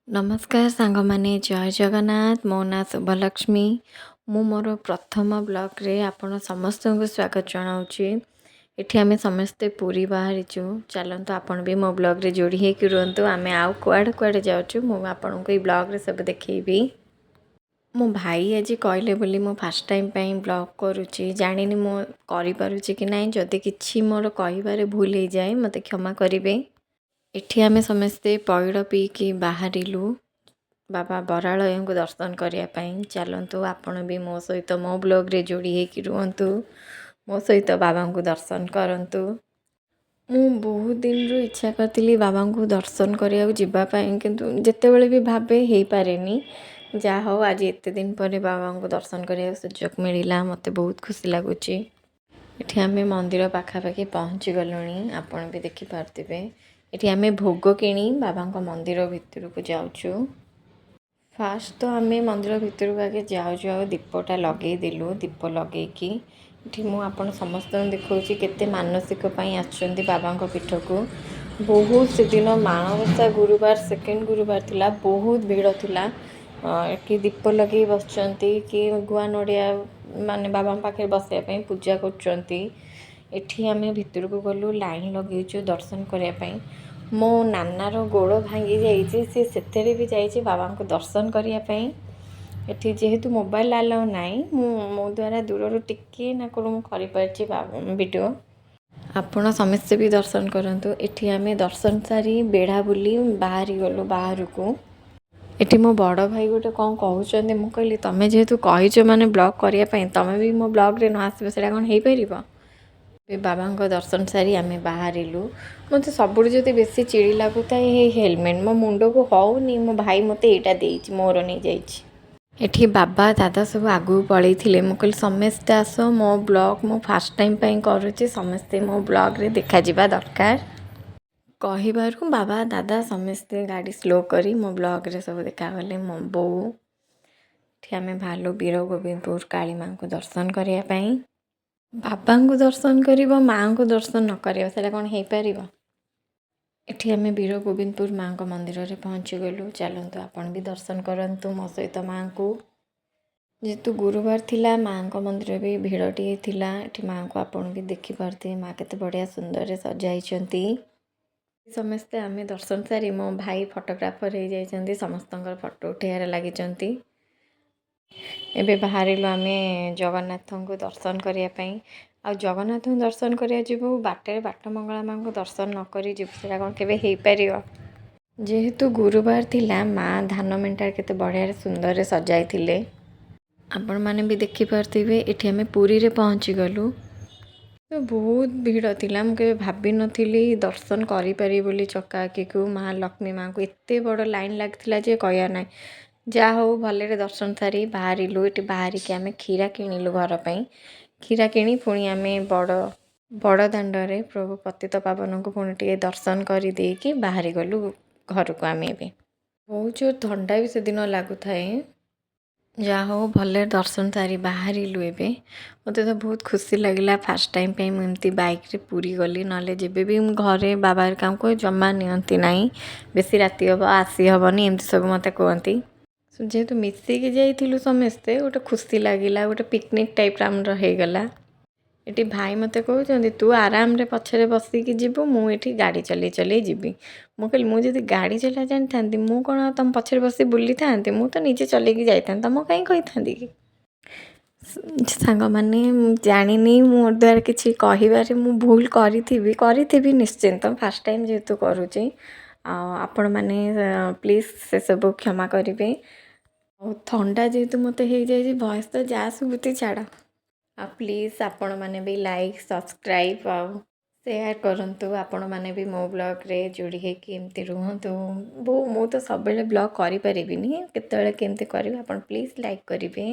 ନମସ୍କାର ସାଙ୍ଗମାନେ, ଜୟ ଜଗନ୍ନାଥ। ମୋ ନାଁ ଶୁଭଲକ୍ଷ୍ମୀ। ମୁଁ ମୋର ପ୍ରଥମ ବ୍ଲଗ୍ରେ ଆପଣ ସମସ୍ତଙ୍କୁ ସ୍ୱାଗତ ଜଣାଉଛି। ଏଠି ଆମେ ସମସ୍ତେ ପୁରୀ ବାହାରିଛୁ। ଚାଲନ୍ତୁ, ଆପଣ ବି ମୋ ବ୍ଲଗ୍ରେ ଯୋଡ଼ି ହେଇକି ରୁହନ୍ତୁ। ଆମେ ଆଉ କୁଆଡ଼େ କୁଆଡ଼େ ଯାଉଛୁ, ମୁଁ ଆପଣଙ୍କୁ ଏଇ ବ୍ଲଗ୍ରେ ସବୁ ଦେଖେଇବି। ମୋ ଭାଇ ଆଜି କହିଲେ ବୋଲି ମୁଁ ଫାର୍ଷ୍ଟ ଟାଇମ୍ ପାଇଁ ବ୍ଲଗ୍ କରୁଛି। ଜାଣିନି ମୁଁ କରିପାରୁଛି କି ନାହିଁ। ଯଦି କିଛି ମୋର କହିବାରେ ଭୁଲ ହେଇଯାଏ, ମୋତେ କ୍ଷମା କରିବେ। ଏଠି ଆମେ ସମସ୍ତେ ପଇଡ଼ ପିଇକି ବାହାରିଲୁ ବାବା ବରାଳୟଙ୍କୁ ଦର୍ଶନ କରିବା ପାଇଁ। ଚାଲନ୍ତୁ, ଆପଣ ବି ମୋ ସହିତ ମୋ ବ୍ଲଗ୍ରେ ଯୋଡ଼ି ହେଇକି ରୁହନ୍ତୁ, ମୋ ସହିତ ବାବାଙ୍କୁ ଦର୍ଶନ କରନ୍ତୁ। ମୁଁ ବହୁତ ଦିନରୁ ଇଚ୍ଛା କରିଥିଲି ବାବାଙ୍କୁ ଦର୍ଶନ କରିବାକୁ ଯିବା ପାଇଁ, କିନ୍ତୁ ଯେତେବେଳେ ବି ଭାବେ ହେଇପାରେନି। ଯାହା ହଉ, ଆଜି ଏତେ ଦିନ ପରେ ବାବାଙ୍କୁ ଦର୍ଶନ କରିବାକୁ ସୁଯୋଗ ମିଳିଲା, ମୋତେ ବହୁତ ଖୁସି ଲାଗୁଛି। ଏଠି ଆମେ ମନ୍ଦିର ପାଖାପାଖି ପହଞ୍ଚି ଗଲୁଣି, ଆପଣ ବି ଦେଖିପାରୁଥିବେ। ଏଠି ଆମେ ଭୋଗ କିଣି ବାବାଙ୍କ ମନ୍ଦିର ଭିତରକୁ ଯାଉଛୁ। ଫାଷ୍ଟ ତ ଆମେ ମନ୍ଦିର ଭିତରକୁ ଆଗେ ଯାଉ ଯାଉ ଦୀପଟା ଲଗେଇଦେଲୁ। ଦୀପ ଲଗେଇକି ଏଠି ମୁଁ ଆପଣ ସମସ୍ତଙ୍କୁ ଦେଖାଉଛି କେତେ ମାନସିକ ପାଇଁ ଆସିଛନ୍ତି ବାବାଙ୍କ ପୀଠକୁ। ବହୁତ ସେଦିନ ମାଣବସା ଗୁରୁବାର, ସେକେଣ୍ଡ ଗୁରୁବାର ଥିଲା, ବହୁତ ଭିଡ଼ ଥିଲା। କି ଦୀପ ଲଗେଇ ବସିଛନ୍ତି କି ଗୁଆ ନଡ଼ିଆ ମାନେ ବାବାଙ୍କ ପାଖରେ ବସିବା ପାଇଁ ପୂଜା କରୁଛନ୍ତି। ଏଠି ଆମେ ଭିତରକୁ ଗଲୁ, ଲାଇନ୍ ଲଗେଇଛୁ ଦର୍ଶନ କରିବା ପାଇଁ। ମୋ ନାନାର ଗୋଡ଼ ଭାଙ୍ଗି ଯାଇଛି, ସେ ସେଥିରେ ବି ଯାଇଛି ବାବାଙ୍କୁ ଦର୍ଶନ କରିବା ପାଇଁ। ଏଠି ଯେହେତୁ ମୋବାଇଲ ଆଲାଉ ନାହିଁ, ମୁଁ ମୋ ଦ୍ୱାରା ଦୂରରୁ ଟିକିଏ ନାକୁରୁ ମୁଁ କରିପାରିଛି ଭିଡ଼ିଓ। ଆପଣ ସମସ୍ତେ ବି ଦର୍ଶନ କରନ୍ତୁ। ଏଠି ଆମେ ଦର୍ଶନ ସାରି ବେଢ଼ା ବୁଲି ବାହାରି ଗଲୁ ବାହାରକୁ। ଏଠି ମୋ ବଡ଼ ଭାଇ ଗୋଟେ କ'ଣ କହୁଛନ୍ତି। ମୁଁ କହିଲି, ତମେ ଯେହେତୁ କହିଛ ମାନେ ବ୍ଲଗ୍ କରିବା ପାଇଁ, ତମେ ବି ମୋ ବ୍ଲଗ୍ରେ ନ ଆସିବ, ସେଇଟା କ'ଣ ହେଇପାରିବ? ଏବେ ବାବାଙ୍କ ଦର୍ଶନ ସାରି ଆମେ ବାହାରିଲୁ। ମୋତେ ସବୁଠୁ ଯଦି ବେଶୀ ଚିଡ଼ି ଲାଗୁଥାଏ, ଏଇ ହେଲମେଟ୍ ମୋ ମୁଣ୍ଡକୁ ହେଉନି। ମୋ ଭାଇ ମୋତେ ଏଇଟା ଦେଇଛି, ମୋର ନେଇଯାଇଛି। ଏଠି ବାବା, ଦାଦା ସବୁ ଆଗକୁ ପଳେଇଥିଲେ। ମୁଁ କହିଲି, ସମସ୍ତେ ଆସ, ମୋ ବ୍ଲଗ୍ ମୁଁ ଫାର୍ଷ୍ଟ ଟାଇମ୍ ପାଇଁ କରୁଛି, ସମସ୍ତେ ମୋ ବ୍ଲଗ୍ରେ ଦେଖାଯିବା ଦରକାର। କହିବାରୁ ବାବା, ଦାଦା ସମସ୍ତେ ଗାଡ଼ି ସ୍ଲୋ କରି ମୋ ବ୍ଲଗ୍ରେ ସବୁ ଦେଖାଗଲେ, ମୋ ବୋଉ। ଏଠି ଆମେ ବାହାରିଲୁ ବୀର ଗୋବିନ୍ଦପୁର କାଳୀ ମାଆଙ୍କୁ ଦର୍ଶନ କରିବା ପାଇଁ। ବାବାଙ୍କୁ ଦର୍ଶନ କରିବ, ମାଆଙ୍କୁ ଦର୍ଶନ ନ କରିବ, ସେଇଟା କ'ଣ ହେଇପାରିବ? ଏଠି ଆମେ ବୀର ଗୋବିନ୍ଦପୁର ମାଆଙ୍କ ମନ୍ଦିରରେ ପହଞ୍ଚିଗଲୁ। ଚାଲନ୍ତୁ, ଆପଣ ବି ଦର୍ଶନ କରନ୍ତୁ ମୋ ସହିତ ମାଆଙ୍କୁ। ଯେହେତୁ ଗୁରୁବାର ଥିଲା, ମାଆଙ୍କ ମନ୍ଦିର ବି ଭିଡ଼ ଟିକେ ଥିଲା। ଏଠି ମାଆଙ୍କୁ ଆପଣ ବି ଦେଖିପାରୁଥିବେ, ମା କେତେ ବଢ଼ିଆ ସୁନ୍ଦରରେ ସଜା ହେଇଛନ୍ତି। ସମସ୍ତେ ଆମେ ଦର୍ଶନ ସାରି, ମୋ ଭାଇ ଫଟୋଗ୍ରାଫର ହେଇଯାଇଛନ୍ତି, ସମସ୍ତଙ୍କର ଫଟୋ ଉଠେଇବାରେ ଲାଗିଛନ୍ତି। ଏବେ ବାହାରିଲୁ ଆମେ ଜଗନ୍ନାଥଙ୍କୁ ଦର୍ଶନ କରିବା ପାଇଁ। ଆଉ ଜଗନ୍ନାଥଙ୍କୁ ଦର୍ଶନ କରିବା ଯିବୁ, ବାଟରେ ବାଟ ମଙ୍ଗଳା ମାଆଙ୍କୁ ଦର୍ଶନ ନ କରି ଯିବୁ, ସେଇଟା କ'ଣ କେବେ ହେଇପାରିବ? ଯେହେତୁ ଗୁରୁବାର ଥିଲା, ମା ଧାନ ମେଣ୍ଟାରେ କେତେ ବଢ଼ିଆରେ ସୁନ୍ଦରରେ ସଜାଇଥିଲେ, ଆପଣମାନେ ବି ଦେଖିପାରୁଥିବେ। ଏଠି ଆମେ ପୁରୀରେ ପହଞ୍ଚିଗଲୁ। ତ ବହୁତ ଭିଡ଼ ଥିଲା। ମୁଁ କେବେ ଭାବିନଥିଲି ଦର୍ଶନ କରିପାରିବି ବୋଲି ଚକା ଆଖିକୁ, ମା ଲକ୍ଷ୍ମୀ ମାଆଙ୍କୁ। ଏତେ ବଡ଼ ଲାଇନ୍ ଲାଗିଥିଲା ଯେ କହିବାର ନାହିଁ। ଯାହା ହଉ, ଭଲରେ ଦର୍ଶନ ସାରି ବାହାରିଲୁ। ଏଠି ବାହାରିକି ଆମେ କ୍ଷୀରା କିଣିଲୁ ଘର ପାଇଁ। କ୍ଷୀରା କିଣି ପୁଣି ଆମେ ବଡ଼ ବଡ଼ ଦାଣ୍ଡରେ ପ୍ରଭୁ ପତିତ ପାବନଙ୍କୁ ପୁଣି ଟିକେ ଦର୍ଶନ କରିଦେଇକି ବାହାରି ଗଲୁ ଘରକୁ ଆମେ। ଏବେ ବହୁତ ଜୋର ଥଣ୍ଡା ବି ସେଦିନ ଲାଗୁଥାଏ। ଯାହା ହଉ, ଭଲରେ ଦର୍ଶନ ସାରି ବାହାରିଲୁ। ଏବେ ମୋତେ ତ ବହୁତ ଖୁସି ଲାଗିଲା, ଫାର୍ଷ୍ଟ ଟାଇମ୍ ପାଇଁ ମୁଁ ଏମିତି ବାଇକ୍ରେ ପୁରୀ ଗଲି। ନହେଲେ ଯେବେ ବି ମୁଁ ଘରେ ବାବା ହେରିକାଙ୍କୁ ଜମା ନିଅନ୍ତି ନାହିଁ। ବେଶୀ ରାତି ହେବ, ଆସି ହେବନି, ଏମିତି ସବୁ ମୋତେ କୁହନ୍ତି। ଯେହେତୁ ମିଶିକି ଯାଇଥିଲୁ ସମସ୍ତେ, ଗୋଟେ ଖୁସି ଲାଗିଲା, ଗୋଟେ ପିକନିକ୍ ଟାଇପ୍ର ଆମର ହେଇଗଲା। ଏଠି ଭାଇ ମୋତେ କହୁଛନ୍ତି, ତୁ ଆରାମରେ ପଛରେ ବସିକି ଯିବୁ, ମୁଁ ଏଠି ଗାଡ଼ି ଚଲେଇ ଚଲେଇ ଯିବି। ମୁଁ କହିଲି, ମୁଁ ଯଦି ଗାଡ଼ି ଚଲା ଜାଣିଥାନ୍ତି, ମୁଁ କ'ଣ ତମ ପଛରେ ବସି ବୁଲିଥାନ୍ତି? ମୁଁ ତ ନିଜେ ଚଲେଇକି ଯାଇଥାନ୍ତି, ତମକୁ କାହିଁ କହିଥାନ୍ତି କି? ସାଙ୍ଗମାନେ, ମୁଁ ଜାଣିନି ମୋ ଦ୍ୱାରା କିଛି କହିବାରେ ମୁଁ ଭୁଲ କରିଥିବି, କରିଥିବି ନିଶ୍ଚିନ୍ତ, ଫାର୍ଷ୍ଟ ଟାଇମ୍ ଯେହେତୁ କରୁଛି। ଆଉ ଆପଣମାନେ ପ୍ଲିଜ୍ ସେସବୁ କ୍ଷମା କରିବେ। ଆଉ ଥଣ୍ଡା ଯେହେତୁ ମୋତେ ହେଇଯାଇଛି, ଭଏସ୍ ତ ଯାହା ଶୁଭୁଛି ଛାଡ଼। ଆଉ ପ୍ଲିଜ୍ ଆପଣମାନେ ବି ଲାଇକ୍, ସବସ୍କ୍ରାଇବ୍ ଆଉ ସେୟାର କରନ୍ତୁ। ଆପଣମାନେ ବି ମୋ ବ୍ଲଗ୍ରେ ଯୋଡ଼ି ହେଇକି ଏମିତି ରୁହନ୍ତୁ। ମୁଁ ତ ସବୁବେଳେ ବ୍ଲଗ୍ କରିପାରିବିନି, କେତେବେଳେ କେମିତି କରିବି। ଆପଣ ପ୍ଲିଜ୍ ଲାଇକ୍ କରିବେ।